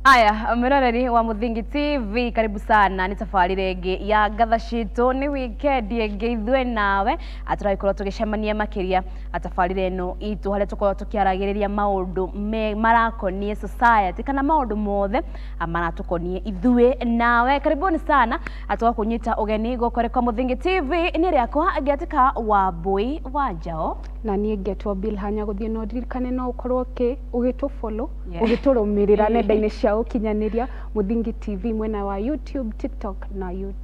Aya, mwĩroreri wa Mũthingi TV, karibu sana. Nĩ tabarĩra ĩngĩ ya Ngatha Citũ, nĩ weekend ĩngĩ ithuĩ nawe tũragĩkorwo tũgĩcemania makĩria tabarĩra ĩno itũ, harĩa tũkorwo tũkĩaragĩrĩria maũndũ marakoniĩ society kana maũndũ mothe maratũkoniĩ ithuĩ nawe. Karibuni sana, tũgakũnyita ũgeni gũkũ kwa Mũthingi TV. Nĩ rĩakwa ngĩatĩka Wambui wa Njao. Na niĩ ngetwo Bilha Nyagũthiĩ. No ririkane no ũkorwo ũgĩtũ follow, ũgĩtũrũmĩrĩra nenda-inĩ cia ũkinyanĩria, Mũthingi TV mwena wa YouTube, TikTok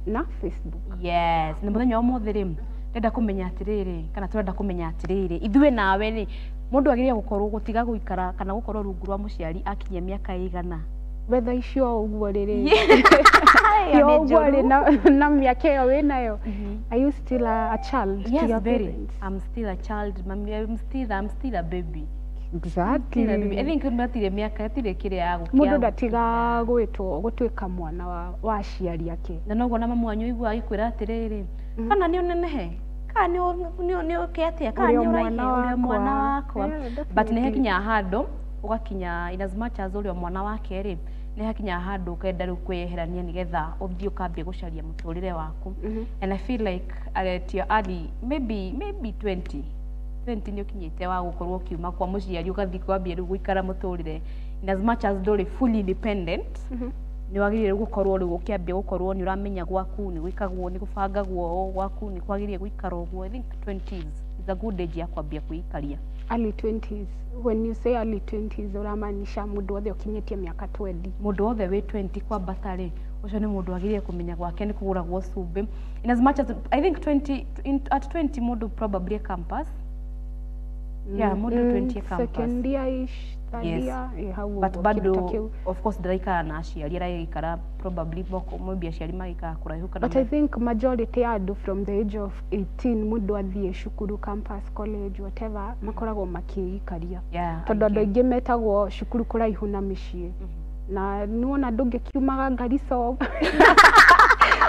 na Facebook. Yes, nĩ mũthenya wa ũmũthĩ rĩ, ndĩrenda kũmenya atĩrĩrĩ, kana tũrenda kũmenya atĩrĩrĩ, ithuĩ nawe rĩ, mũndũ agĩrĩire gũkorwo gũtiga gũikara kana gũkorwo rungu rwa mũciari akinyia mĩaka ĩigana? Wetha icio ũguo rĩrĩ, Ĩyo nĩ ũguo njũru. Rĩ, na mĩaka ĩyo wĩnayo, are you still a child to Yes, your very. parents? I'm still a child, mami. I'm still a baby. Still a baby. I think matirĩ mĩaka, ĩtirĩ kĩrĩa ya gũkĩa. Mũndũ ndatiga gwĩtwo gũtuĩka mwana wa aciari ake. Na noguo na mamu wanyu igua agĩkwĩra atĩrĩrĩ, kana nĩ ũnenehe, kana nĩ ũke atĩa, kana Ũrĩ nĩ o ũraihe, mwana ũrĩ o mwana wakwa. wakwa. Yeah, But nĩ definitely. hakinyaga handũ ũgakinya, in as much as ũrĩ o mwana wake rĩ, nĩ hakinyaga handũ ũkenda rĩu kwĩyeherania nĩgetha ũthiĩ ũkambie gũcaria mũtũrĩre waku. And I feel like at your early, maybe 20 20, nĩ ũkinyĩte wa gũkorwo ũkiuma kwa mũciari ũgathiĩ kwambia rĩu gũikara mũtũrĩre. In as much as ndũrĩ fully independent, nĩ wagĩrĩire gũkorwo rĩu ũkĩambia gũkorwo nĩ ũramenya gwaku nĩ gwĩkagwo, nĩ gũbangagwo ũũ, gwaku nĩ kwagĩrĩire gũikara ũguo. I think 20s is a good age ya kwambia kwĩikaria. Early 20s, when you say early 20s, ũramaanisha mũndũ wothe ũkinyĩtie mĩaka 20? Mũndũ wothe wĩ 20 kwambata rĩ, ũcio nĩ mũndũ wagĩrĩire kũmenya gwake nĩ kũgũragwo cumbĩ. In as much as I think 20, at 20 mũndũ probably campus, yeah, mũndũ 20 campus. Second year ish, third year, hau But ũguo, kĩndũ ta bado kĩu. Of course ndaraikara na aciari, araikara probably moko, maybe aciari magĩikara kũraihu kana But I think majority ya andũ from the age of 18, mũndũ athiĩ cukuru, campus, college, whatever, makoragwo makĩikaria, tondũ andũ aingĩ. Aingĩ metagwo cukuru kũraihu na mĩciĩ, na nĩwona ndũngĩkiumaga Garissa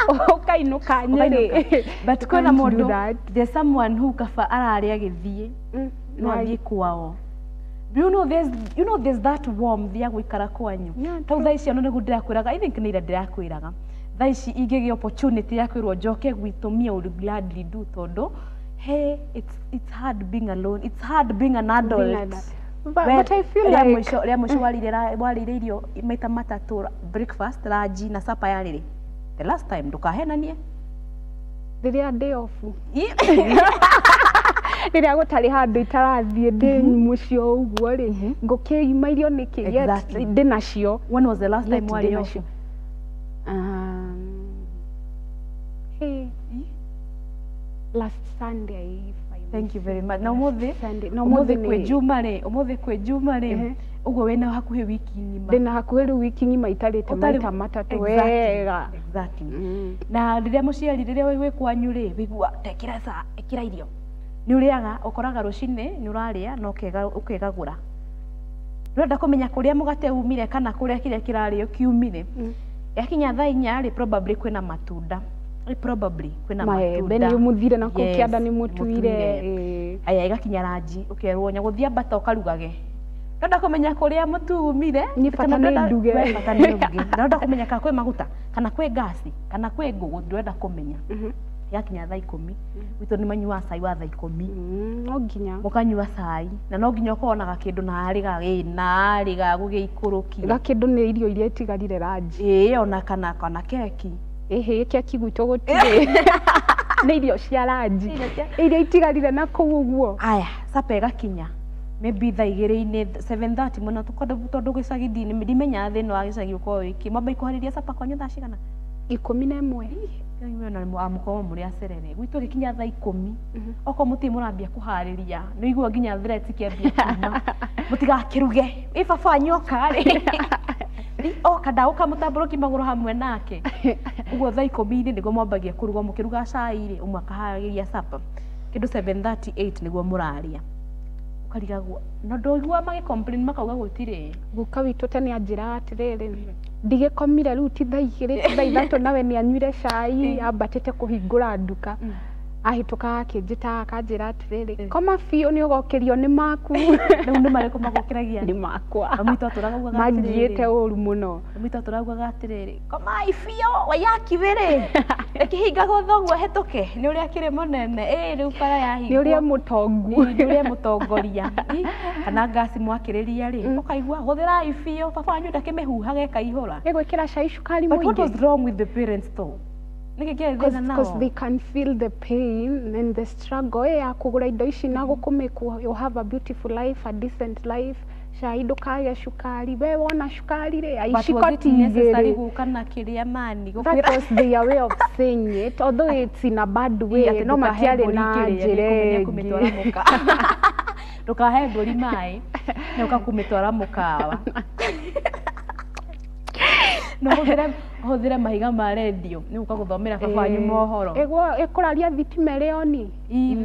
ũkainũka Nyĩrĩ. But You kwĩna can't do mũndũ, that. there's someone who kaba ararĩa gĩthiĩ no athiĩ kwao. You know there's that warmth ya gũikara kwanyu. Tau thaa ici ona nĩguo ndĩrakwĩraga, I think nĩ ira ndĩrakwĩraga, thaa ici ingĩgĩa opportunity ya kwĩrwo njoke gwitũ, me I would gladly do, tondũ hey, it's hard being alone, it's hard being an adult. Being adult. But I feel Rĩa like mũico, rĩa mũico warĩire irio maita matatũ, breakfast, lunch na supper, yarĩ rĩ the last time? Ndũkahenanie. Rĩrĩa ndĩ off, rĩrĩa gũtarĩ handũ itarathiĩ, ndĩ mũciĩ o ũguo rĩ, ngũkĩima irio nĩkĩ? Yet ndĩnacio. When was the last time Yet warĩ off? ndĩnacio. Hey, last Sunday, if I may Thank you very say. much. Na ũmũthĩ? Sunday. Na Ũmũthĩ ũmũthĩ kwĩ nĩ Juma rĩ, ũmũthĩ kwĩ Juma rĩ, ũguo wĩna hakuhĩ wiki ng'ima. Ndĩna hakuhĩ rĩu wiki ng'ima itarĩte maita matatũ wega. Na rĩrĩa mũciari, rĩrĩa wĩ kwanyu rĩ, wĩigua tekĩra ca ĩkĩra irio, nĩ ũrĩaga, ũkoraga rũcinĩ nĩ ũrarĩa na ũkegagũra, ndũrenda kũmenya kũrĩa mũgate umire kana kũrĩa kĩrĩa kĩrarĩo kiumire. Yakinya thaa 4 rĩ, probably kwĩna matunda. Probably kwĩna Maembe matunda. nĩ mũthire na kũu Yes, kĩanda nĩ mũtuire. mũtuire. Aya, ĩgakinya ranji, ũkerwo nyagũthiĩ ambata ũkarugage. Ndũrenda kũmenya kũrĩa mũtu umire. Niĩ bata kana nĩ nduge. We bata nĩ nduge. Ndũrenda kũmenya kana kwĩ maguta, kana kwĩ ngasi, kana kwĩ ngũgũ, ndũrenda kũmenya. Yakinya thaa 10, gwitũ nĩ manyuaga cai wa thaa 10. No nginya. Mũkanyua cai na no nginya ũkorwo na gakĩndũ narĩ narĩ ga gũgĩikũrũkia. Gakĩndũ nĩ irio iria itigarire ranji? Ĩĩ, ona kana keki. Ĩhĩ, keki gwitũ gũtirĩ, nĩ irio cia ranji iria itigarire na kũu ũguo. Aya, supper ĩgakinya maybe thaa igĩrĩ-inĩ, 7:30 mũno, tondũ gĩcagi ndimenyaga thĩna wa gĩcagi ũkoragwo wĩkĩ. Mwamba ikuharĩria supper kwanyu thaa cigana? 11. Mũkorwo mũrĩ acerere. Gwitũ gĩkinya thaa 10, okorwo mũtirĩ mũrambia kũharĩria, nĩ igua nginya threats ikĩambia kuma, mũtigakĩruge, ĩ baba wanyu oka rĩ, oka ndagũka mũtambũrũki magũrũ hamwe nake. Ũguo thaa 10-inĩ nĩguo mwambagia kũruga, mũkĩruga cai rĩ, ũmwe akaharĩria supper kĩndũ 7:38 nĩguo mũrarĩa, ũkarigagwo na ndũigua magĩ complain makauga gũtirĩ. Guka witũ tene anjĩraga atĩrĩrĩ, ndigĩkomire rĩu, ti thaa 2, ti thaa 3, nawe nĩ anyuire cai, ambatĩte kũhingũra nduka. Ahĩtũkaga akĩnjĩtaga akanjĩra atĩrĩrĩ, koma biũ nĩ ũgokĩrio nĩ maku. Rĩu nĩ marĩkũ magũkĩragia? Nĩ makwa. Mami witũ atũraga augaga Mangiĩte atĩrĩrĩ. ũru mũno. Mami witũ atũraugaga atĩrĩrĩ, komai biũ waiyaki wĩrĩ ĩkĩhingagwo thoguo ahĩtũke nĩ ũrĩa akĩrĩ mũnene, ĩ rĩu bara yahingwo Nĩ ũrĩa mũtongu. Nĩ ũrĩa mũtongoria. Ĩ, kana ngasi mwakĩrĩria rĩ, ũkaigua hũthĩrai biũ, baba wanyu ndakĩmĩhuhaga ĩkaihũra. Ĩgwĩkĩra cai cukari But what mũingĩ. was wrong with the parents though? Nĩkĩ kĩarĩ thĩna nao? Because they can feel the pain and the struggle ya kũgũra indo ici na gũkũmĩkwo, you have a beautiful life, a decent life. Cai ndũkagĩa cukari, we wona cukari rĩ, But iciko was it ti necessary igĩrĩ. gũka na kĩrĩa mani That gũkwĩra was their way of saying it, although it's in a bad way, atĩ no ndũkahe matiarĩ mbũri na kĩrĩa, njĩra nĩkũmenya kũmĩtwara ĩngĩ. mũkawa. Ndũkahe mbũri maĩ nĩ ũka kũmĩtwara mũkawa. No ũhũthĩre mahiga ma rendio nĩ ũka gũthomera baba wanyu mohoro. Ĩkũraria thitima ĩrĩ oni.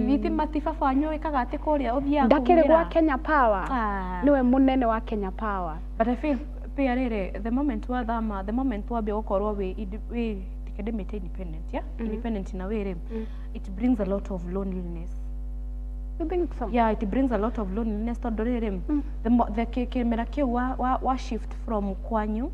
Thitima ti baba wanyu wĩkaga atĩ kũrĩa ũthiaga Ndakĩrĩ gwa kũgĩra. Kenya Power. Ah. Nĩwe mũnene wa Kenya Power. But I feel pia rĩrĩ, the moment wathama, the moment wambia gũkorwo wĩ reke ndĩmĩte independent, yeah? Independent in a way rĩ, it brings a lot of loneliness. You think so? Yeah, it brings a lot of loneliness tondũ rĩrĩ, the kĩmera kĩu wa shift from kwanyu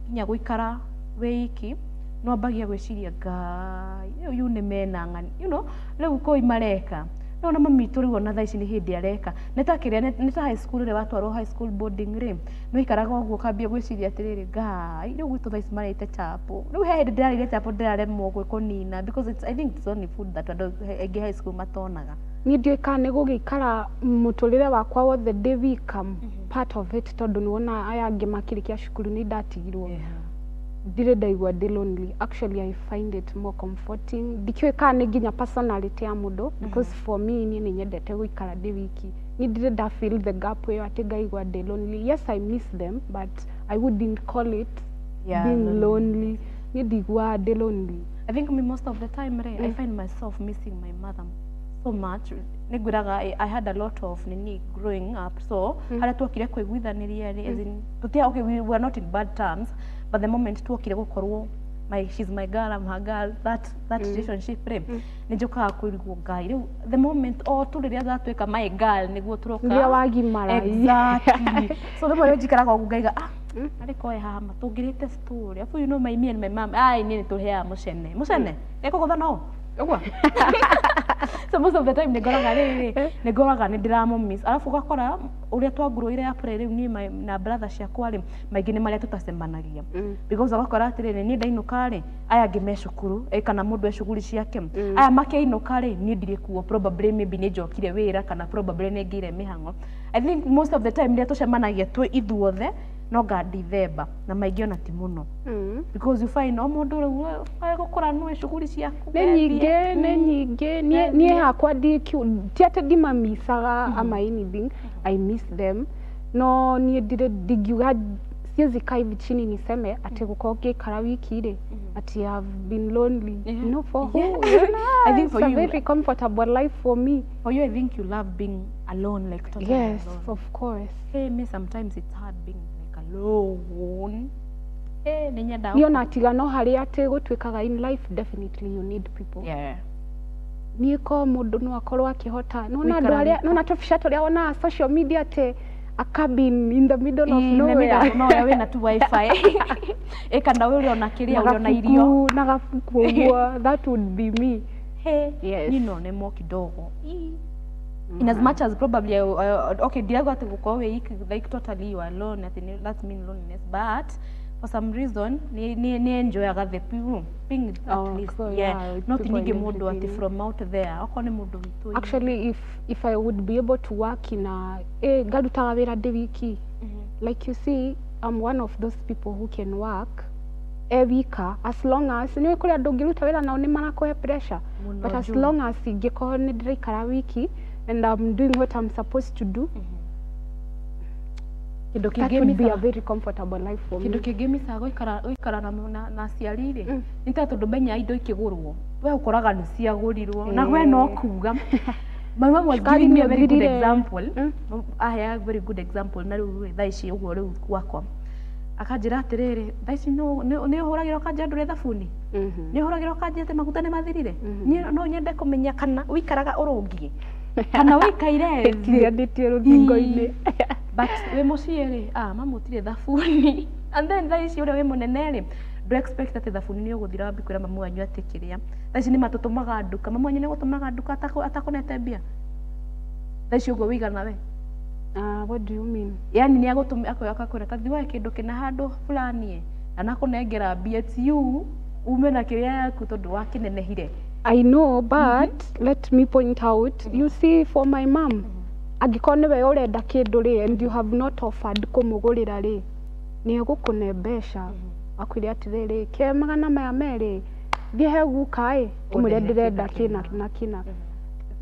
nginya gũikara wĩ iki, no ambagia gwĩciria Ngai rĩu yu nĩ mena ng'ani, you know, rĩu kũi mareka no na mami witũ rĩu ona thaa ici nĩ hĩndĩ areka nĩ ta kĩrĩa nĩ ta high school rĩrĩa watwarwo high school boarding rĩ, nĩ waikaraga ũguo ũkambia gwĩciria atĩrĩrĩ, Ngai rĩu gwitũ thaa ici marĩte chapo, rĩu he hĩndĩ ndĩrarĩire chapo ndĩraremwo kũnina because it's, I think it's only food that andũ aingĩ high school matonaga. Niĩ ndiũĩ kana nĩ gũgĩikara mũtũrĩre wakwa wothe ndĩ wika part of it, tondũ nĩwona aya angĩ makĩrĩkia cukuru nĩ ndatigirwo. Ndirĩ ndaigua ndĩ lonely. Actually, I find it more comforting. Ndikĩũĩ kana nĩ nginya personality ya mũndũ, because for me niĩ nĩ nyendete gũikara ndĩ wiki. Niĩ ndirĩ nda feel the gap ĩyo atĩ ngaigua ndĩ lonely. Yes, I miss them, but I wouldn't call it being lonely. Niĩ ndiguaga ndĩ lonely. I think me most of the time re, I find myself missing my mother so much. Nĩngwĩraga I had a lot of nini growing up, so harĩa tuokire kũiguithanĩria rĩ, as in tutia, okay, we were not in bad terms, but the moment tuokire gũkorwo my she's my girl, I'm her girl, that relationship rĩ, nĩ njũkaga kũrigwo Ngai rĩu the moment o tu rĩrĩa ndatuĩka my girl nĩguo tũroka Rĩrĩa wagimara. Exactly. So rĩmwe nĩ njikaraga ũguo ngaiga, ah, arĩ koe haha ma tũngĩrĩte story, afu you know my me and my mom, ai niĩ nĩ tũheaga mũcene mũcene ĩkũgũtha no ũguo. So most of the time nĩngoraga rĩrĩ, nĩngoraga nĩ ndĩramũ alafu ũgakora ũrĩa twanguroire up rĩ, rĩu niĩ na brother ciakwa rĩ, maingĩ nĩ marĩa tũtacemanagia because ũgakora atĩrĩrĩ, niĩ ndainũka rĩ, aya angĩ me cukuru, kana mũndũ e cuguri ciake, aya makĩinũka rĩ, niĩ ndirĩ kuo, probably maybe nĩ njokire wĩra kana probably nĩ ngĩire mĩhang'o. I think most of the time rĩrĩa tũcemanagia twĩ ithuothe no nga December na maingĩ ona ti mũno because you find o mũndũ rĩu gũkũra nĩ cuguri ciaku nĩ nyingĩ, nĩ nyingĩ. Niĩ hakwa ti atĩ ndimamicaga ama anything, I miss them, no niĩ ndirĩ ndingiuga, siwezi kaa hivi chini niseme ati gũkorwo ngĩikara wiki rĩ ati I've been lonely. No, for who? You know, I think for it's a you, very comfortable life for me. For you, I think you love being alone, like totally Yes, alone. of course. Hey, me sometimes it's hard being like alone. Hey, nĩ nyendaga Niĩ ona tiga no harĩa atĩ gũtuĩkaga in life definitely you need people. Niĩ ko mũndũ no akorwo akĩhota nona andũ Gũikara arĩa wika. nona tũbica tũrĩa wonaga social media atĩ a cabin in the middle of In the middle nowhere of nowhere wĩna tu wifi ĩ kana ũrĩ ona kĩrĩa na ũrĩ ona irio gabuku na gabuku ũguo, that would be me. Hey, Yes. niĩ no nemwo kidogo. In as much as probably okay, ndirauga atĩ gũkorwo wĩ iki like totally you are alone atĩ that's mean loneliness, but for some reason nĩ enjoyaga the people being at Oh, least so yeah, yeah, with no people ti ningĩ and mũndũ atĩ everything. From out there okorwo nĩ mũndũ witũ. Actually, if I would be able to work in a ngarutaga wĩra ndĩ wiki, like you see, I'm one of those people who can work e wika as long as nĩ kũrĩ andũ ũngĩruta wĩra nao nĩ marakũhe pressure, Mũno but as juu. Long as ingĩkorwo nĩ ndĩraikara wiki and I'm doing what I'm supposed to do, Kĩndũ that kĩngĩ would be a mica very comfortable life for kĩndũ me. kĩngĩ micaga gũikara na aciari rĩ, nĩ ta tondũ menya indo ikĩgũrwo we ũkoraga nĩ ciagũrirwo na we no kuga. My mom was Cukari giving me a very good nĩ ũthirire. example. Aheaga very good example na rĩu rĩ, thaa ici ũguo rĩu gwakwa Akanjĩra atĩrĩrĩ, thaa ici nĩ ũhũragĩra ũkanjĩra ndũrĩ thabuni, nĩ ũhũragĩra ũkanjĩra atĩ maguta nĩ mathirire. Niĩ no nyende kũmenya kana ũikaraga ũrũngiĩ kana ũikaire thĩ. Ĩkiranĩtie rũthingo-inĩ. But wĩ mũciĩ rĩ, ah, mama ũtirĩ thabuni. And then thaa ici ũrĩa wĩ mũnene rĩ, ndũ expect atĩ thabuni nĩ ũgũthira wambie kwĩra mamu wanyu atĩ kĩrĩa. Thaa ici nĩ matũtũmaga nduka, mamu wanyu nĩ agũtũmaga nduka atakũnete mbia? Thaa ici ũguo wĩigana we. What do you mean? Yani nĩ agũtũma akakwĩra ta thiĩ woe kĩndũ kĩna handũ fulani na nakũnengera mbia, it's you ume na kĩrĩa yaku tondũ wakĩnenehire. I know, but let me point out, you see, for my mom, angĩkorwo nĩwe ũrenda kĩndũ rĩ, and you have not offered kũmũgũrĩra rĩ, nĩ egũkũne mbeca akwĩre atĩrĩrĩ, ke 200 thiĩ he guka ĩ, ũmwĩre Ũndehe ndĩrenda kĩna. Kĩna na kĩna.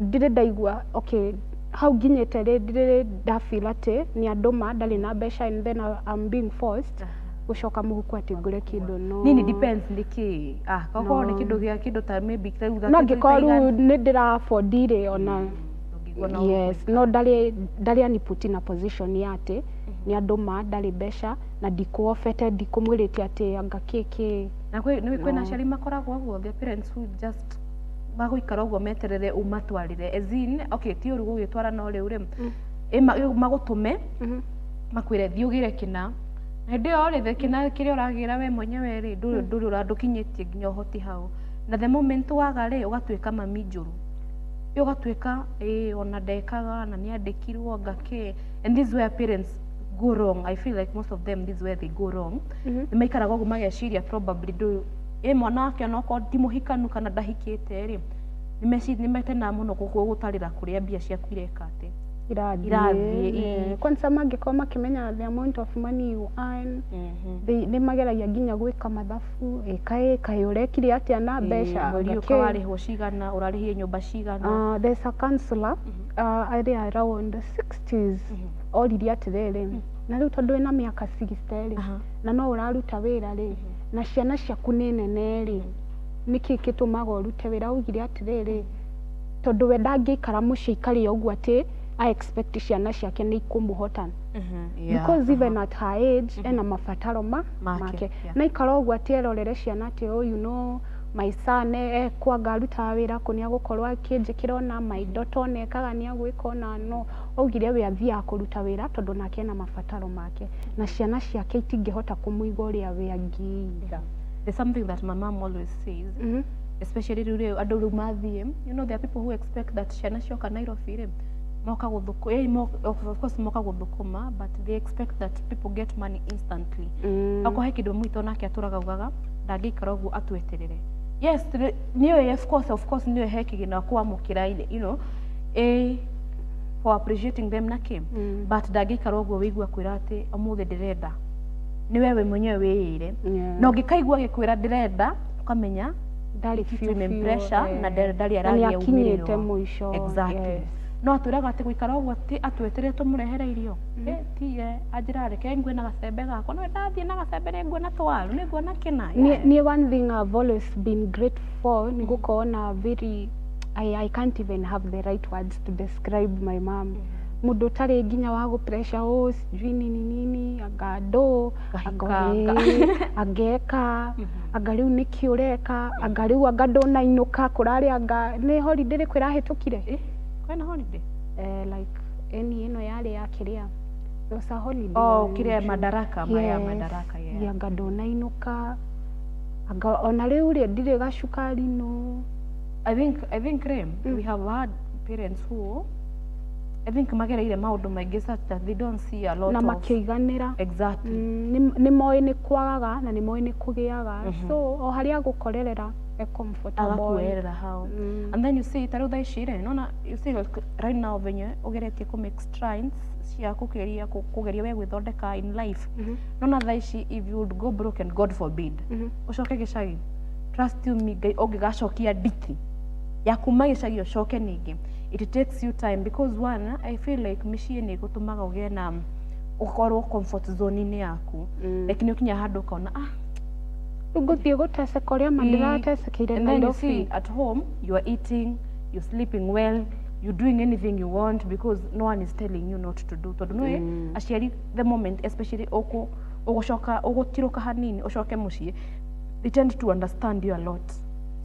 Ndirĩ ndaigua, okay, hau nginyĩte rĩ, ndirĩ ndafeel atĩ nĩ andũma ndarĩ na mbeca and then I'm being forced gũcoka mũhuko atĩ ngũre kĩndũ, no. Nini depends nĩ kĩ, ah, korwo nĩ No. kĩndũ gĩa kĩndũ ta maybe rĩu No angĩkorwo rĩu nĩ ndĩra afford rĩ, ona ndũngĩigua no. Yes, no ndarĩ ani put in a position ya atĩ nĩ andũma ndarĩ mbeca na ndikũofete, ndikũmwĩrĩte atĩ anga kĩ. Na kwĩna No. aciari makoragwo ũguo, the parents who just magũikara ũguo meterere ũmatwarĩre, as in, okay, ti ũru gũgĩtwara, no rĩu rĩ magũtũme makwĩre thiĩ ũgĩre kĩna, na hĩndĩ ĩyo rĩ, the kĩna kĩrĩa ũragĩra we mwenyewe rĩ, ndũrĩ ndũkinyĩtie nginya ũhoti hau, na the moment waga rĩ, ũgatuĩka mami njũru. Ĩ ũgatuĩka ĩ ona ndekaga na nĩ andĩkirwo anga kĩ. And this is where parents go wrong. I feel like most of them, this is where they go wrong. Nĩ maikaraga ũguo mageciria probably ndũ ĩ mwana wake onokorwo ti mũhikanu kana ndahikĩte rĩ, nĩ metenaga mũno gũtarĩra kũrĩa mbia ciaku ireka atĩ irathiĩ. Irathiĩ, ĩ. Kwanza mangĩkorwo makĩmenya the amount of money you earn, nĩ mageragia nginya gwĩka mathabu, ĩ kaĩ ũrekire atĩa na mbeca? Mweri anga ũyũ kĩ. Warĩhwo cigana, ũrarĩhire nyũmba cigana? There's a counselor arĩ around 60s, oririe atĩrĩrĩ, na rĩu tondũ wĩna mĩaka 60 rĩ, na no ũraruta wĩra rĩ, na ciana ciaku nĩ nene rĩ, nĩkĩ gĩtũmaga ũrute wĩra? Augire atĩrĩrĩ, tondũ we ndangĩikara mũciĩ aikare ũguo atĩ I expect ciana ciake nĩ ikũmũhota, because even at her age ena mabataro ma Make, make. Yeah. Na ikara ũguo atĩ erorere ciana atĩ, oh, you know my son ekwanga arutaga wĩra kũ, nĩ agũkorwo akĩnjĩkĩra, ona my daughter ona ekaga nĩ agwĩka ona no augire we athiaga kũruta wĩra tondũ nake ena mabataro make na ciana ciake itingĩhota kũmũiga ũrĩa we angĩiga. There's something that my mom always says, especially rĩu rĩu andũ rĩu mathiĩ, you know, there are people who expect that ciana cioka Nairobi rĩ, moka gũthũkũ of course moka gũthũkũma, but they expect that people get money instantly. Akorwo he kĩndũ mwitũ nake atũraga augaga, ndangĩikara ũguo atweterere. Yes, nĩũĩ, of course nĩũĩ he kĩgĩna kwamũkĩra, you know, for appreciating them na kĩ, but ndangĩikara ũguo wĩigua kwĩra atĩ ũmũthĩ ndĩrenda, nĩ wewe mwenyewe wĩĩre. Na ũngĩkaigua agĩkwĩra ndĩrenda, ũkamenya ndarĩ kitu biũ ime biũ, pressure na ndarĩ na nĩ aragĩa akinyĩte umĩrĩro. Mũico. Exactly. Yes. No atwĩraga atĩ gũikara ũguo atĩ atweterere tũmũrehere irio, tiye anjĩra reke ngue na gacembe gakwa, no ndathiĩ na gacembe nĩ nguona twaru, nĩ nguona kĩna. Niĩ one thing I've always been grateful for nĩ gũkorwo na very, I can't even have the right words to describe my mom, mũndũ ũtarĩ nginya wa gũ pressure, oh, sijui nini nini, anga ndũ anga Ngahika. Angeka anga rĩu nĩkĩ ũreka, anga rĩu anga ndũnainũka kũrarĩ, anga nĩ holiday rĩkũ ĩrahĩtũkire? Kwĩna holiday? Like any ĩno yarĩ ya kĩrĩa, there was a holiday Oh, in kĩrĩa June. Madaraka maya. Yes. Madaraka, yeah. Yeah, anga ndũnainũka, anga ona rĩu rĩ ndirĩ gacukari no. I think rĩ, we have had parents who I think magereire maũndũ maingĩ such that they don't see a lot Na of makĩiganĩra. Exactly. Nĩ moĩ nĩ kwagaga na nĩ moĩ nĩ kũgĩaga, so o harĩa agũkorerera e comfortable. Agakuoerera hau. And then you see ta rĩu thaa ici rĩ, nona, you see, like, right now venye ũgeretie kũ make strides cia kũgeria kũgeria we gwĩthondeka in life, nona thaa ici if you would go broke, and God forbid, ũcoke gĩcagi, trust you me, Ngai ũngĩgacokia nditi ya kuma gĩcagi ũcoke ningĩ, it takes you time, because one, I feel like mĩciĩ nĩ ĩgũtũmaga ũgĩe na ũkorwo comfort zone-inĩ yaku, like nĩ ũkinya handũ ũkona, ah. Rĩu ngũthiĩ gũteceka ũrĩa ma ndĩratecekeire And then you Nairobi. See, at home you are eating, you're sleeping well, you're doing anything you want because no one is telling you not to do, tondũ nĩũĩ aciari the moment especially ũkũ Ũgũcoka ũgũtirũka hanini ũcoke mũciĩ, they tend to understand you a lot.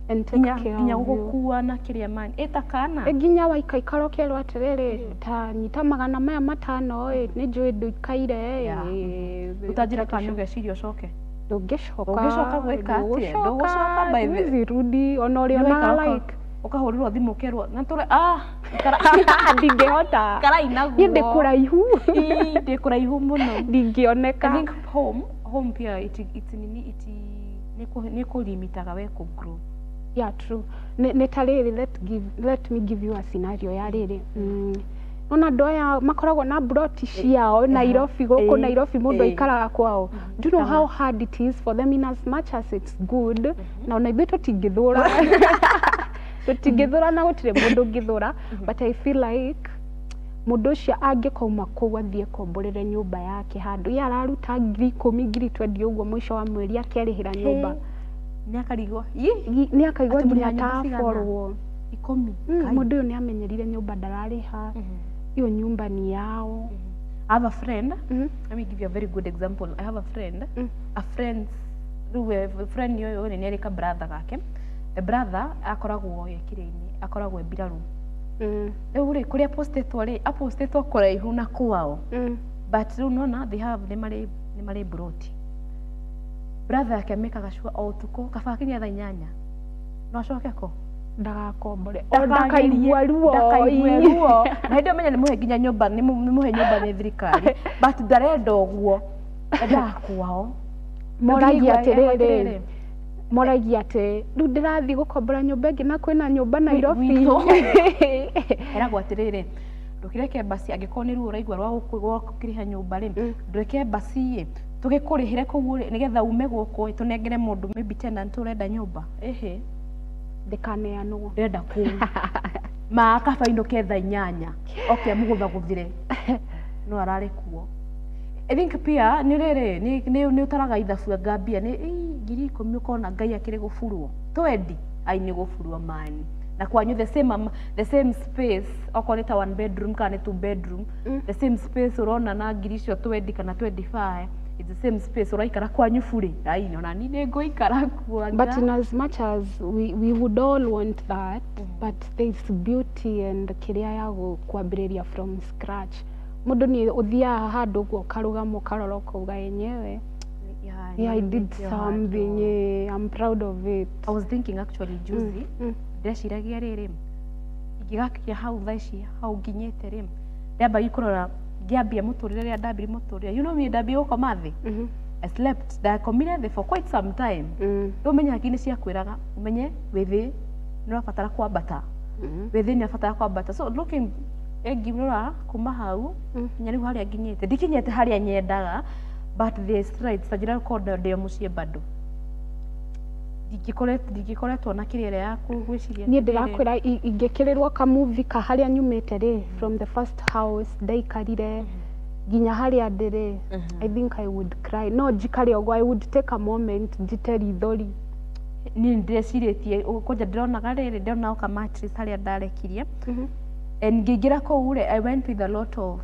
And take Nginya care nginya of you. gũgũkua na kĩrĩa mani ĩta kana. E, nginya waikaikara ũkerwo atĩrĩrĩ, ta nyita 500 ĩ, nĩ njũĩ ndũikaire. Ĩ, Ũtanjĩra kana nĩ ũgeciria ũcoke. Ndũngĩcoka. Ũngĩcoka gwĩka atĩa? Ndũgũcoka by the- Ndũgũcoka, ona Nĩ ũrĩonaga waikara like ũkahũrĩrwo thimũ ũkerwo na tũre ah ikara ndingĩhota. Ikarai naguo. Niĩ ndĩ kũraihu. Ii, ndĩ kũraihu mũno. I Ndingĩoneka. think home pia it nini it nĩ kũlimitaga we kũ grow. Yeah, true. Nĩ ta rĩrĩ, let me give you a scenario ya rĩrĩ. Nona andũ aya makoragwo na broti ciao Nairobi gũkũ. Nairobi mũndũ aikaraga kwao. Do you know how hard it is for them? In as much as it's good, na ona ithuĩ tũtingĩthũra na gũtirĩ mũndũ ũngĩthũra, but I feel like mũndũ ũcio angĩkauma kũu athiĩ komborere nyũmba yake handũ ye araruta 10,000, 20,000 ũguo mũico wa mweri akerĩhĩra nyũmba, Nĩ akarigwo. Nĩ akaigua Atĩ nginya mũrĩha nyũmba cigana? taborwo. 10. Mm, mũndũ ũyũ nĩ amenyerire nyũmba ndararĩha, hiyo nyumba ni yao. I have a friend. Let me give you a very good example. I have a friend. A friend, rĩu friend ũyũ nĩ arĩ ka brother gake. The brother akoragwo e kĩrĩa-inĩ, akoragwo e mbirarũ. Rĩu rĩ, kũrĩa apostĩtwo rĩ, apostĩtwo kũraihu na kwao. But rĩu nona they have nĩ marĩ broti. Brother yake amĩkaga sure o ũtukũ kaba akinya thaa 8 no acoke kũ? Ndagakombore o ndakaigua ruo. Ndakaigue Ii. ruo na hĩndĩ ĩyo menya nĩ mũhe nginya nyũmba, nĩ mũhe nyũmba nĩ thirikari, but ndarenda ũguo, endaga kwao. Moragia Ũngĩigua atĩrĩrĩ, moragia atĩ rĩu ndĩrathiĩ gũkombora nyũmba ĩngĩ na kwĩna nyũmba Nairobi. Gwitũ. Eragwo atĩrĩrĩ, ndũkĩreke basi angĩkorwo nĩ ruo ũraigua rwa gũkĩrĩha nyũmba rĩ, ndũreke basi ĩ tũgĩkũrĩhĩre kũu rĩ, nĩgetha ume gũkũ ĩ, tũnengere mũndũ maybe tenant ũrenda nyũmba ĩhĩ. Ndĩkaneanwo. Ndĩrenda kũu ma kaba inũke thaa 8 oke amũgũthagũthire no ararĩ kuo. I think pia nĩ rĩrĩ nĩ ũtaraga ithabu ngambia nĩ ii, 10,000 ũkona Ngai akĩrĩ gũburwo twendi ai nĩ gũburwo mani na kwanyu the same space, okorwo nĩ ta one bedroom kana nĩ two bedroom, the same space ũrona na ngiri icio 20 kana 25, it's the same space ũraikara kwanyu bure ai ona ni nĩ ngũikara kuo anga. But in as much as we would all want that, but there's beauty and kĩrĩa ya kwambĩrĩria from scratch. Mũndũ nĩ ũthiaga handũ ũguo ũkarũgama ũkarora ũkauga yenyewe, yeah, I did nĩkĩo something, handũ. Yeah, I'm proud of it. I was thinking actually juzi, ndeciragia rĩrĩ, ingĩgakinya hau thaa ici hau nginyĩte rĩ, ndĩambagia kũrora ngĩambia mũtũrĩre rĩrĩa ndambirie mũtũrĩre, you know me, ndambia gũkoma thĩ. I slept, ndakomire thĩ for quite some time. Rĩu ũmenye hakiri nĩ ciakwĩraga ũmenye wĩthĩ nĩ ũrabatara kwambata, wĩthĩ nĩ ũrabatara kwambata. So looking ngĩrora kuma hau nginya rĩu harĩa nginyĩte, ndikinyĩte harĩa nyendaga, but the strides ta njĩra gũkorwo ndĩ o mũciĩ bado ndingĩkoretwo na kĩrĩa ĩrĩa ya gwĩciria Niĩ atĩrĩrĩ, ndĩrakwĩra ingĩkĩrĩrwo kamuvi ka harĩa nyumĩte rĩ, from the first house ndaikarire nginya harĩa ndĩrĩ, I think I would cry. No njikare ũguo, I would take a moment njite rithori. Niĩ ndĩrecirĩtie kwanja ndĩronaga rĩrĩ, ndĩrona ka mattress harĩa ndarekirie and ngĩingĩra kũu rĩ, I went with a lot of,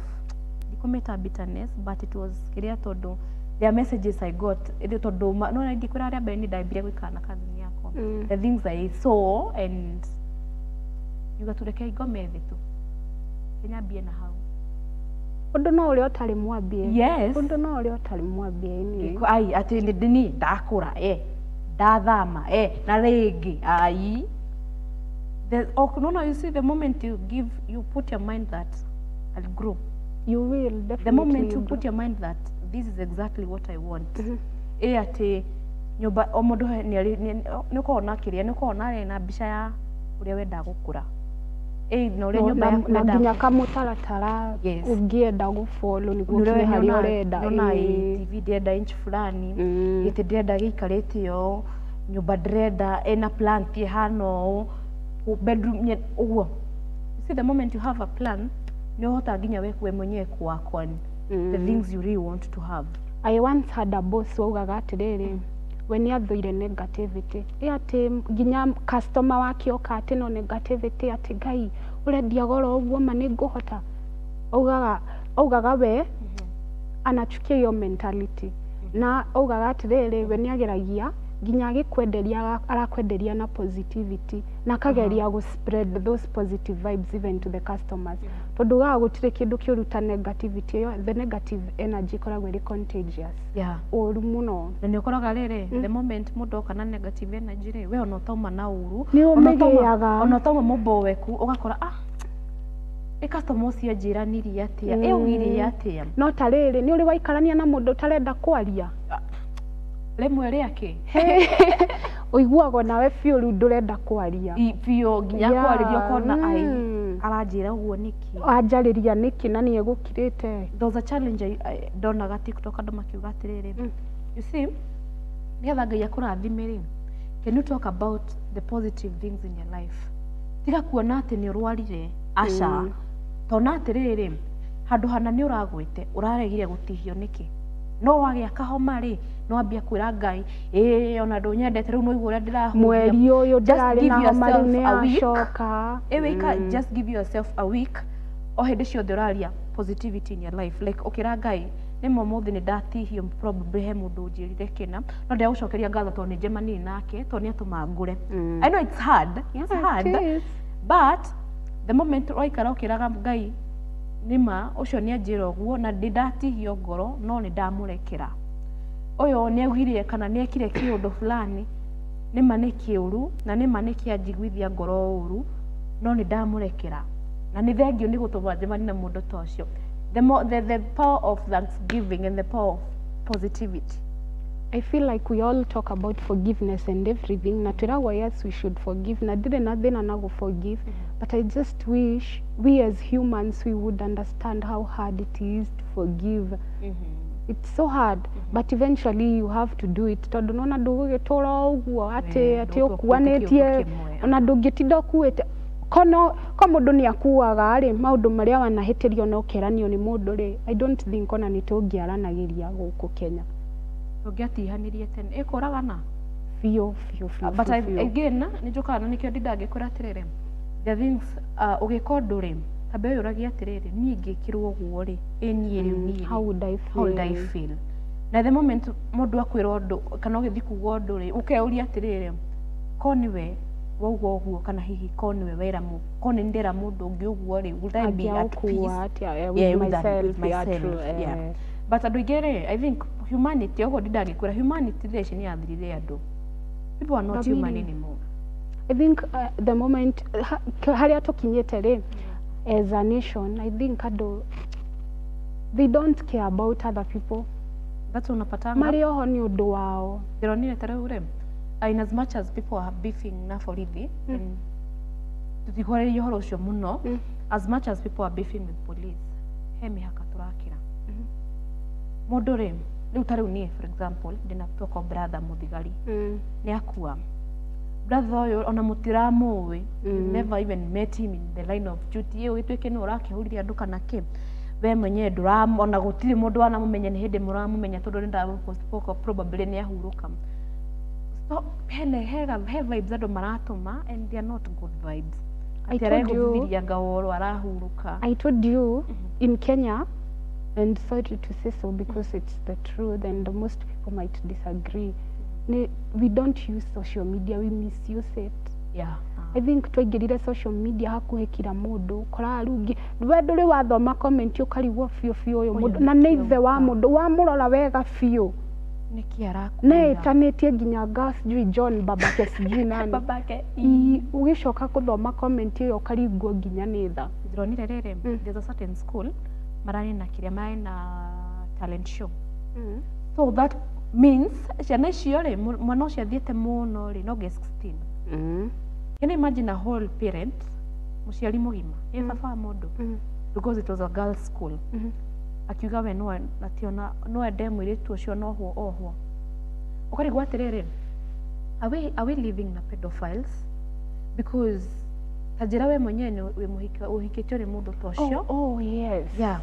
ndikũmĩta bitterness, but it was kĩrĩa tondũ there are messages I got ĩndĩ tondũ no ndikwĩra harĩa mbere nĩ ndambire gũikara na cousin yakwa, the things I saw, and yuga tu reke ngome thĩ tu nyambie na hau. Ũndũ no ũrĩa ũtarĩ mwambie. Yes. Ũndũ no ũrĩa ũtarĩ mwambie anyway. Ai atĩ nĩ ni ndakũra ndathama na rĩngĩ ai the, oh, no, you see, the moment you give you put your mind that I'll grow, You will definitely the moment you grow. Put your mind that this is exactly what I want, ĩ atĩ nyũmba o mũndũ nĩ ũkoragwo na kĩrĩa nĩ ũkoragwo na mbica ya ũrĩa wendaga gũkũra ĩ na ũrĩa nyũmba na yaku na wendaga nginya kamũtaratara ũngĩenda gũfollow nĩguo ũkinye harĩa ũrenda. Nĩona TV ndĩrenda inch fulani, gĩtĩ ndĩrenda gĩikarĩte ũũ, nyũmba ndĩrenda ĩna plant ĩhana ũũ, bedroom ũguo. You see, the moment you have a plan, nĩ ũhotaga nginya we mwenyewe ku work on the things you really want to have. I once had a boss waugaga atĩrĩrĩ, we nĩ athũire negativity, ĩ atĩ nginya customer wake oka atĩ no negativity, atĩ Ngai ũrendia goro ũguo, ma nĩ ngũhota, augaga we anachukia hiyo mentality. Na augaga atĩrĩrĩ, we nĩ ageragia nginya agĩkwenderia, arakwenderia na positivity na akageria gũ spread those positive vibes even to the customers, tondũ ugaga gũtirĩ kĩndũ kĩũru ta negativity ĩyo. The negative energy ĩkoragwo ĩrĩ contagious, ũru mũno. Na nĩ ũkoraga rĩrĩ, the moment mũndũ oka na negative energy rĩ, we ona ũtauma na ũru, Nĩ ona ũmĩgĩaga. Ona ũtauma mũmboweku, ũgakora, ah, ĩ customer ũcio anjĩranirie atĩa, ĩ augire atĩa? No ta rĩrĩ, nĩ ũrĩ waikarania na mũndũ ũtarenda kwaria? Rĩmwe rĩake. Ũiguaga nawe biũ rĩu ndũrenda kwaria. Biũ, nginya kwarĩria ũkona ai, aranjĩra ũguo nĩkĩ? Anjarĩria nĩkĩ na nĩ egũkirĩte? There was a challenge ndonaga TikTok, andũ makiuga atĩrĩrĩ, you see, nĩgetha Ngai akũrathime rĩ, can you talk about the positive things in your life? Tiga kuona atĩ nĩ ũrwarire, aca, tona atĩrĩrĩ, handũ hana nĩ ũragwĩte, ũraregire gũtihio nĩkĩ? No wagĩa kahoma rĩ, no ambia kwĩra Ngai, ĩĩ, ona ndũnyendete rĩu, no ũrĩa ndĩrahuhia. Mweri ũyũ ndĩrarĩ na homa, rĩu nĩ a week. Yacoka. Ĩwĩka, just give yourself a week, o hĩndĩ ciothe ũraria positivity in your life, like ũkĩra Ngai, nĩ ũmũthĩ nĩ ndatihio, probably he mũndũ ũnjĩrire kĩna, no ndĩragũcokeria ngatho tondũ nĩ njemanirie nake, tondũ nĩ atũma ngũre. I know it's hard, it's Yeah, hard, it is. but the moment waikara ũkĩraga Ngai, nĩma ũcio nĩ anjĩra ũguo na nĩ ndatihio ngoro, no nĩ ndamũrekera, ũyũ nĩ augire kana nĩ ekire kĩũndũ fulani, nĩma nĩ kĩũru na nĩma nĩ kĩanjiguithia ngoro ũru, no nĩ ndamũrekera na nĩ thengio nĩ gũtũma njemanie na mũndũ ta ũcio. The power of thanksgiving and the power of positivity. I feel like we all talk about forgiveness and everything, na twĩragwo yes, we should forgive, na ndirĩ na thĩna na gũ forgive, but I just wish we as humans, we would understand how hard it is to forgive. It's so hard, but eventually you have to do it, tondũ nona ndũgũgĩtũra o ũguo atĩ atĩ ndũgũtua ũkuanĩtie kĩũndũ kĩmwe. Ona ndũngĩtinda ũkuĩte kono ko mũndũ nĩ akuaga rĩ, maũndũ marĩa wanahĩtĩrio na ũkeranio nĩ mũndũ rĩ, I don't think ona nĩ tũngĩaranagĩria gũkũ Kenya. Tũngĩatihanirie tene, ĩkũragana. Biũ biũ biũ. But biũ, biũ. Again, nĩ njũkaga na nĩkĩo ndindangĩkwĩra atĩrĩrĩ, the things, ũgĩka ũndũ rĩ, tambe wĩyũragie atĩrĩrĩ, niĩ ingĩkĩrwo ũguo rĩ, ĩ niĩ rĩu niĩ rĩ, How would I feel? How would I feel? Na the moment mũndũ akwĩra ũndũ kana ũgĩthiĩ kuga ũndũ rĩ, ũkeuria atĩrĩrĩ, ko nĩwe wauga ũguo, kana hihi ko nĩwe wera ko nĩ ndera mũndũ ũngĩ ũguo rĩ, would I be at peace? Angĩaũkua atĩa, with Yeah, myself? with Yeah, myself, true, yeah. But andũ aingĩ rĩ, I think humanity, ũguo ndindangĩkwĩra, humanity thaa ici nĩ yathirire andũ. People are not But human really- anymore. I think the moment harĩa tũkinyĩte rĩ, as a nation, I think andũ, they don't care about other people. That's unapatanga Marĩ oho nĩ ũndũ wao. Ndĩronire ta rĩu rĩ, in as much as people are beefing na borithi, tũtikwarĩria ũhoro ũcio mũno, as much as people are beefing with police, he mĩhaka tũrakĩra mũndũ rĩ. Rĩu ta rĩu niĩ, for example, ndĩna tuoko brother mũthigari, nĩ akua brother ũyũ, ona mũtiramũĩ. Never even met him in the line of duty. Ĩ ũgĩtuĩke nĩ ũrakĩhũrire andũ kana kĩ, we mwenyewe ndũram, ona gũtirĩ mũndũ wanamũmenya, nĩ hĩndĩ mũramũmenya tondũ nĩ ndamũpost, probably nĩ ahurũka. So hene hega he vibes andũ maratũma, and they are not good vibes. I Atĩ told you- aregũthithiria ngaworo arahurũka. I told you, in Kenya, and sorry to say so because it's the truth and most people might disagree, we don't use social media, we misuse it. I think twaingĩrire social media hakuhĩ kila mũndũ, koraga rĩu we ndũrĩ wathoma comment, ũkarigwo biũ biũ ũyũ mũndũ na nĩ ithe wa mũndũ, wamũrora wega biũ, Nĩkĩ arakwĩra? na ĩtanĩtie nginya nga sijui John babake sijui nani. Babake. Ũgĩcoka gũthoma comment ĩyo ũkaringwo nginya nĩ tha. Ndĩronire rĩrĩ, there's a certain school mararĩ na kĩrĩa, mararĩ na talent show. So that means ciana icio rĩ, mwana ũcio athiĩte mũno rĩ, no nge 16. Can you imagine a whole parent, mũciari mũgima, ĩ baba wa mũndũ, because it was a girls' school, akiuga we no ati ona no ende mũirĩtu ũcio nohwo ohwo. Ũkarigwo atĩrĩrĩ, are we living na pedophiles? Because ta njĩra we mwenyewe nĩ wĩ mũhika, ũhikĩtio nĩ mũndũ ta ũcio. Oh, yes. Yeah,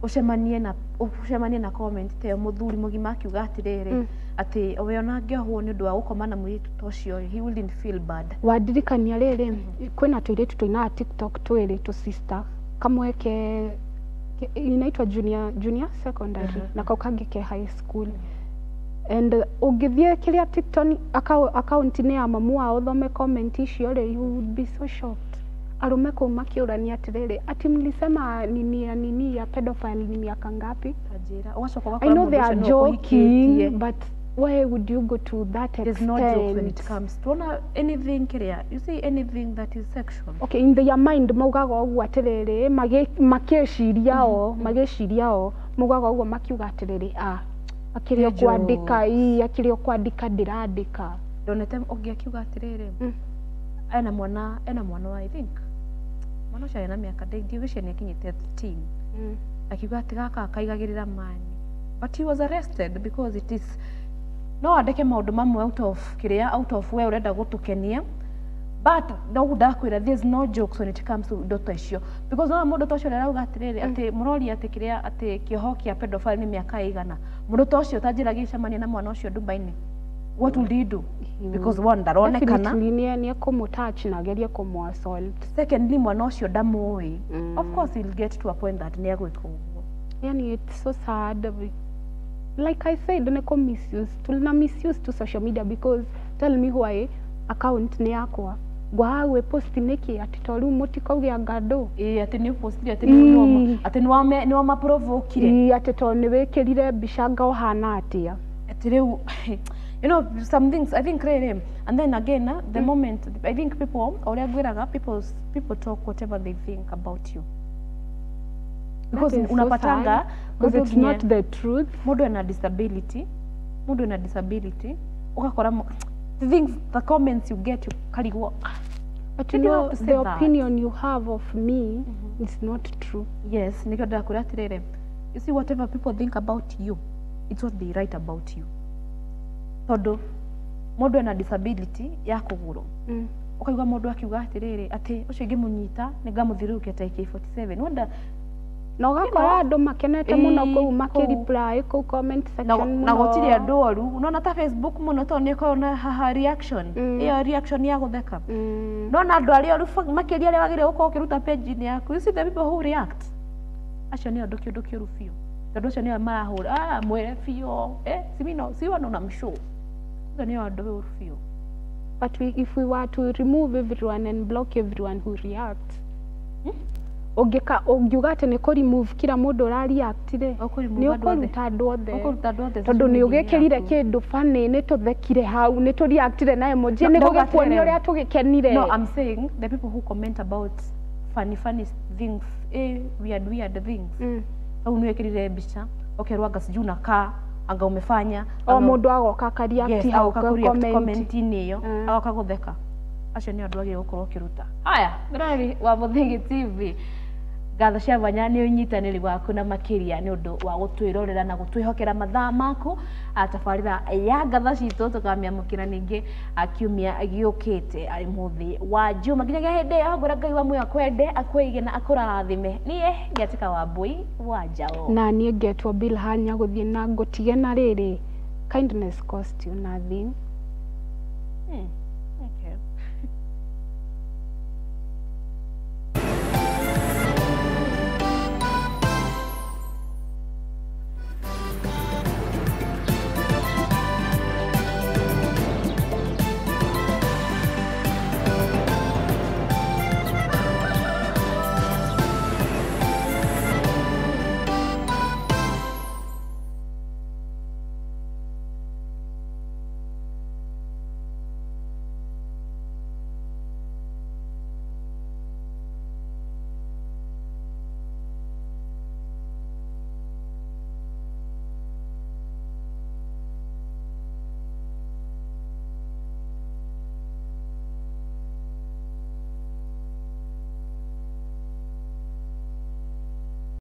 ũcemanie na comment ta ĩyo, mũthuri mũgima akiuga atĩrĩrĩ, atĩ we ona angĩohwo nĩ ũndũ wa gũkoma na mũirĩtu ta ũcio, he wouldn't feel bad. Wandirikania rĩrĩ, kwĩna tũirĩtu tũinaga TikTok twĩrĩ, tũ sister, kamwe ke inaitwa junior secondary na kau kangĩ ke high school. And ũngĩthiĩ kĩrĩa TikTok account-inĩ ya mamu wao ũthome comment icio rĩ, you would be so shocked. Arũme kũu makĩũrania atĩrĩrĩ, ati mlisema nini ya nini ya pedophile ni miaka ngapi? Tanjĩra ũgacoka I ũgakora know mũndũ they are ũcio nĩwe joking, ũkũhikĩtie. but why would you go to that There's no jokes when it extent? comes tuona anything kĩrĩa, you see, anything that is sexual. Okay, in their mind maugaga ũguo atĩrĩrĩ, makĩciria o magĩciria o maugaga ũguo makiuga atĩrĩrĩ, ah, akĩrĩ o Nĩ kwandĩka, ii akĩrĩ o kwandĩka ndĩrandĩka. Ndonete ũngĩ akiuga atĩrĩrĩ, ena mwana wa, I think mwana ũcio ena mĩaka, ndigwĩciria nĩ akinyĩte 13, akiuga atĩ gaka kaigagĩrĩra mani, but he was arrested because it is no andĩke maũndũ mamwe out of kĩrĩa, out of we ũrenda gũtũkenia, but no ndakwĩra, there's no jokes when it comes to indo ta icio, because ona mũndũ ta ũcio ũrĩa arauga atĩrĩrĩ, atĩ mũroria atĩ kĩrĩa, atĩ kĩoho kĩa pedophile nĩ mĩaka ĩigana, mũndũ ta ũcio ta njĩra gĩcemania na mwana ũcio Dubai-inĩ, what will he do? Because one, ndaronekana. Definitely nĩ ekũmũtouch na agerie kũmũ-assault. Secondly, mwana ũcio ndamũĩ. Of course he'll get to a point that nĩ egwĩka ũguo. Yani it's so sad. Like I said, nĩ kũ misuse, tuna misuse to social media, because tell me why account nĩ yakwa ngwaga gwĩ post nĩkĩ, atĩ to rĩu mũtikauge anga ndũ. Ĩĩ, atĩ nĩ ũpostire atĩ atĩ nĩ wamaprovokire. Ĩĩ, atĩ to nĩ wĩkĩrire mbica anga ũhana atĩa. Atĩ rĩu some things, I think really, and then again, the moment I think people, ũrĩa ngwĩraga, people talk whatever they think about you, because That is so unapatanga sad, because mũndũ it's nginya not the truth. Mũndũ ena disability, mũndũ ena disability, ũgakora the things, the comments you get, ukarigwo. But you Did you know, have to say the that? Opinion you have of me is not true. Yes, nĩkĩo ndĩrakwĩra atĩrĩrĩ, you see, whatever people think about you, it's what they write about you, tondũ mũndũ ena disability ya kũgũrũ, ũkaigua mũndũ akiuga atĩrĩrĩ, atĩ ũcio ingĩmũnyita nĩ ngamũthiũrũrũkia ta AK47 wenda. Na ũgakora andũ makenete mũno Ĩĩ, kũu kũu. makĩreply kũu comment Na section mũno. Na gũtirĩ andũ oru, unaona ta Facebook mũno, tondũ nĩ ĩkoragwo na haha reaction, ĩyo reaction ya gũtheka. Nona andũ arĩa oru makĩria arĩa wagĩrĩire gũkorwo ũkĩruta page-inĩ yaku, you see the people who react, acio nĩo andũ kĩũndũ kĩũru biũ, tondũ acio nĩo marahũra, ah, mwĩre biũ, eh, simino siwano na mshow, acio nĩo andũ ũru biũ. But if we were to remove everyone and block everyone who reacts, ũngĩka ũngiuga atĩ nĩ kũ remove kila mũndũ ũra react rĩ, Ũkũ-remove nĩ andũ othe. ũkũruta andũ othe. Ũkũruta andũ othe tondũ social nĩ media-inĩ ũgĩkĩrire yaku. kĩndũ funny, nĩ tũthekire hau, nĩ tũreactire na emoji, No, nĩ ndauga gũgĩkuonia atĩrĩrĩ. ũrĩa tũgĩkenire. No, I'm saying the people who comment about funny funny things, eh, weird weird things. Hau nĩ wĩkĩrire mbica ũkerwo anga sijui unakaa, anga umefanya o mũndũ agoka akareact yes, hau agoka kũreact comment. Comment-inĩ ĩyo, agoka gũtheka, acio nĩ andũ agĩrĩirwo gũkorwo ũkĩruta. Haya, mwĩroreri wa Mũthĩgi TV, ngatho cia mwanya nĩ ũnyitanĩri waku na makĩria nĩ ũndũ wa gũtwĩrorera na gũtwĩhokera mathaa maku. Tabarĩra ya ngatho citũ tũkamĩamũkĩra ningĩ kiumia gĩũkĩte arĩ mũthĩ wa juma. Nginyagia hĩndĩ ĩyo, ngwĩra Ngai wa muoyo akwende, akwĩige na akũrathime. Niĩ ngĩatĩka wa mbũi wa njaũ. Na niĩ ngetwo Bill Hanya, gũthiĩ na ngũtige na rĩrĩ, kindness cost you nothing.